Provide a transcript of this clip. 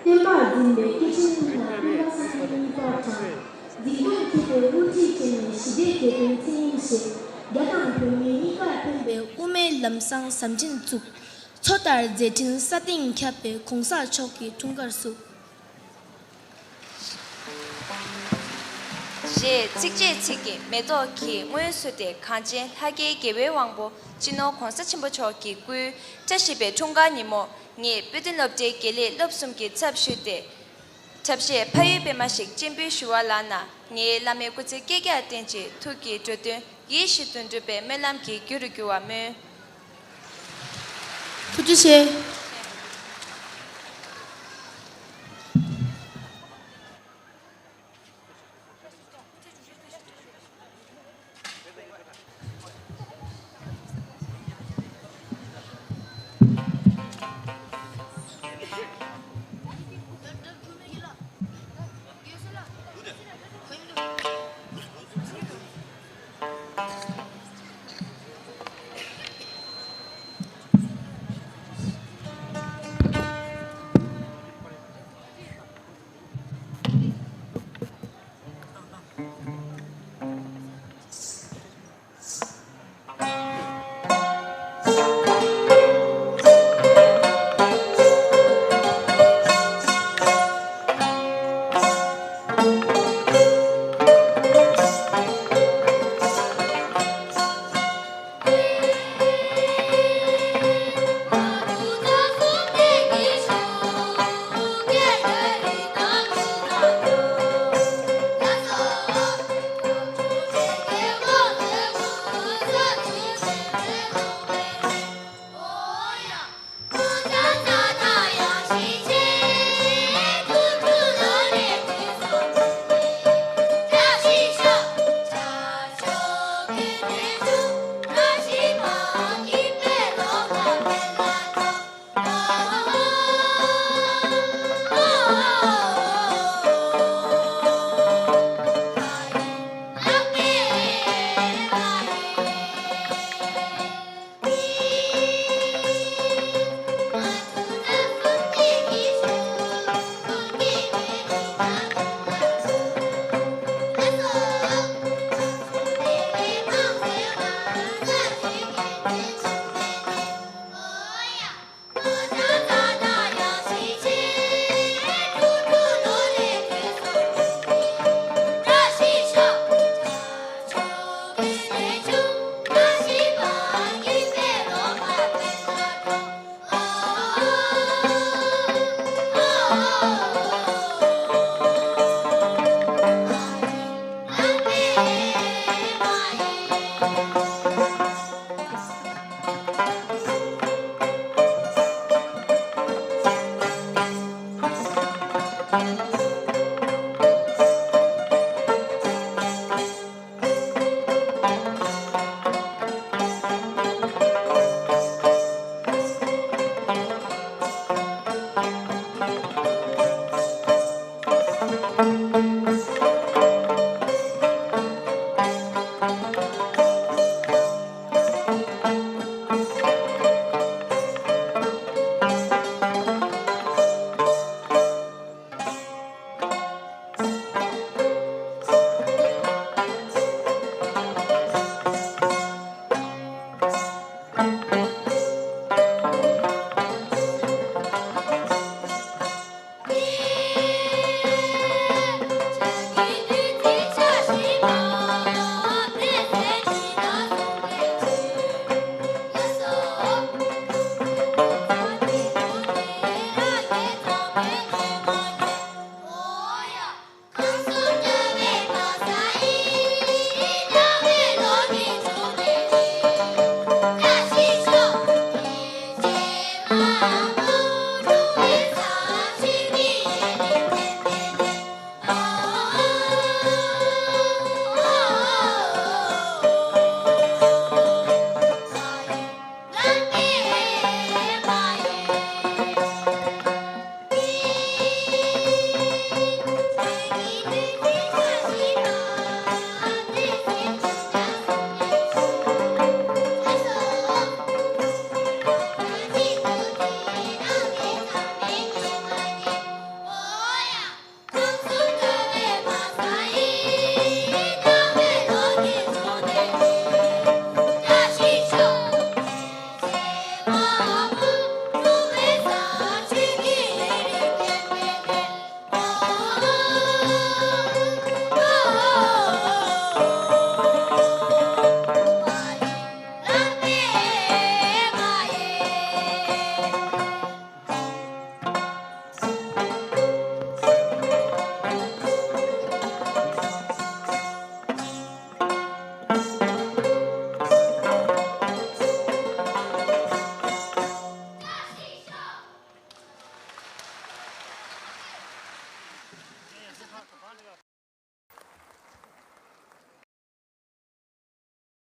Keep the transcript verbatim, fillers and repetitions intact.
བསྟན་པ་འཛིན་པའི་སྐྱེས་ཆེན་ལ་སྤུན་ཟླ་ས་ཁུལ་གཉིས་པ་དང་། འཛིན་སྐྱོང་མཁས་པའི་དབུ་ཁྲིད་བཅས་ནས་ཞི་བདེའི་གྱེར་འདོན་མཚན་ཉིད་བཞེས། རྒྱ་དང་བོད་མི་གཉིས་ཀར་ཕན་པའི་དབུ་མའི་ལམ་བཟང་ཟབ་ཆེན་བཙུགས། མཚོ་ལྟར་མཛད་འཕྲིན་ས་སྟེང་ཁྱབ་པའི་གོང་ས་མཆོག་གི་འཁྲུངས་སྐར་བསུ། ཞེས་ཚིགས་བཅད་ཚིག་གི་མེ་ཏོག་གིས་སྔོན་བསུས་ཏེ། གངས་ཅན་ལྷ་སྐལ་དགེ་བའི་དབང་པོ་སྤྱི་ནོར་༧གོང་ས་ཆེན་པོ་མཆོག་གི་སྐུའི་བཀྲ་ཤིས་པའི་འཁྲུངས་སྐར་ཉིན་མོ། ངེད་དཔེ་སྟོན་སློབ་གྲྭའི་དགེ་ལས་སློབ་གསུམ་གྱི་ཚབ་ཞུས་ཏེ། གྲབས་གཤད་ཕ་ཡུལ་པད་མ་ཞིག་སྤྱན་འབུལ་ཞུ་བ་ལགས་ན། ངེད་བླ་མའི་སྐུ་ཚེ་བསྐལ་བརྒྱར་བརྟན་ཅིང་ཐུགས་ཀྱི་འགྲོ་དོན་ཡིད་བཞིན་དུ་འགྲུབ་པའི་སྨོན་ལམ་གྱི་རྒྱུ་རུ་འགྱུར་བར་སྨོན། ཐུགས་རྗེ་ཆེ།